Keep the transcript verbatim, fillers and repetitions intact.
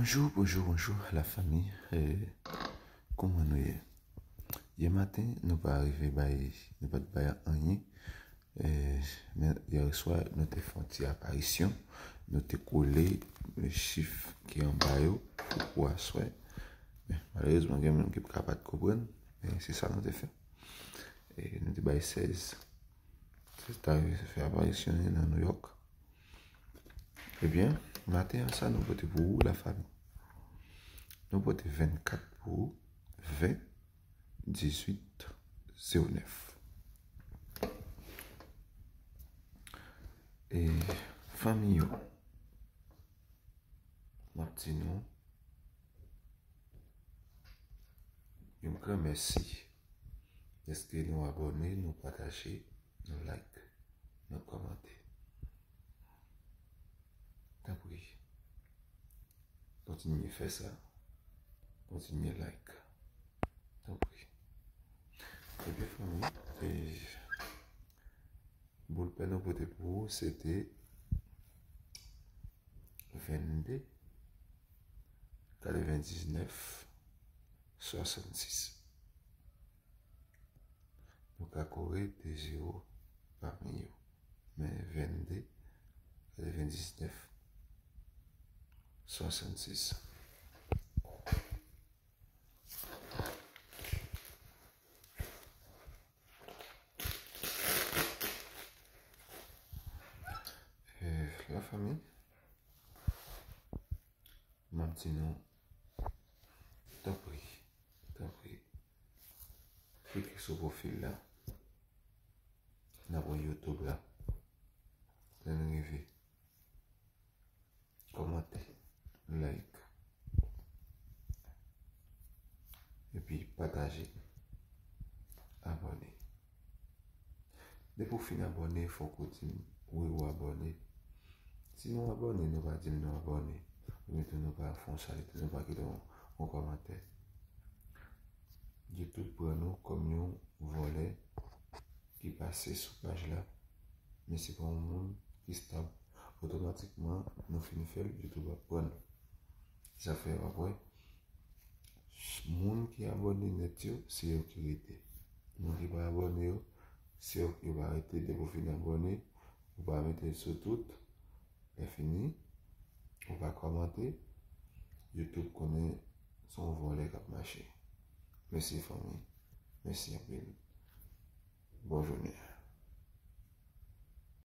Bonjou, bonjou, bonjou, lafanmi. Eh, kòman nou ye? Yè maten, nou pa rive bay, nou pa t bay anyen. Eh, men yè swa, nou te fè yon ti aparisyon. Nou te kole, eh, chif ki anba yo pou, pou aswè. Men, malerezman, gen moun ki pa ka pa t konprann. Men se sa nou te fè. E nou te bay sèz. Sèz ta fè aparisyon li nan New York. Ebyen, maten an sa nou pote pou ou, lafanmi. Nou pote vennkat pou ou, ven, dizuit, zewo nèf. E fanmi yo, m ap di nou yon gran mèsi dèske nou abòne, nou pataje, nou like, nou kòmante. Tanpri, kontinye fè sa. Kontinye like. Tanpri. Ebyen, fanmi, e, boul pè nou pote pou ou, se te vennde, katrevendiznèf, swasannsis. Nou ka kore de zewo pami yo. Men vennde, katrevendiznèf, swasannsis. Eh, lafanmi, m ap di nou, tanpri, tanpri, klike sou pwofil la. N ap wè YouTube la. Lè n rive, kòmante, like, epi pataje, abòne. Depi w fin abòne, fòk ou di m wi ou abòne. Si nou abòne, nou pa di m nou abòne. Oubyen tou nou pa fè yon salite, nou pa kite yon, yon kòmantè. YouTube pran nou kòm yon vòlè ki pase sou paj la, men se pa yon moun ki stab. Otomatikman, nou fin fè l, YouTube ap pran nou. Sa fè w ap wè, moun ki abòne nèt yo, se yo ki rete. Moun ki pa abòne yo, se yo ki pa rete. Depi w fin abòne, ou pa mete l sou tout, lè fini, ou pa kòmante, YouTube konnen se yon vòlè k ap mache. Mèsi fanmi. Mèsi anpil. Bon jounen.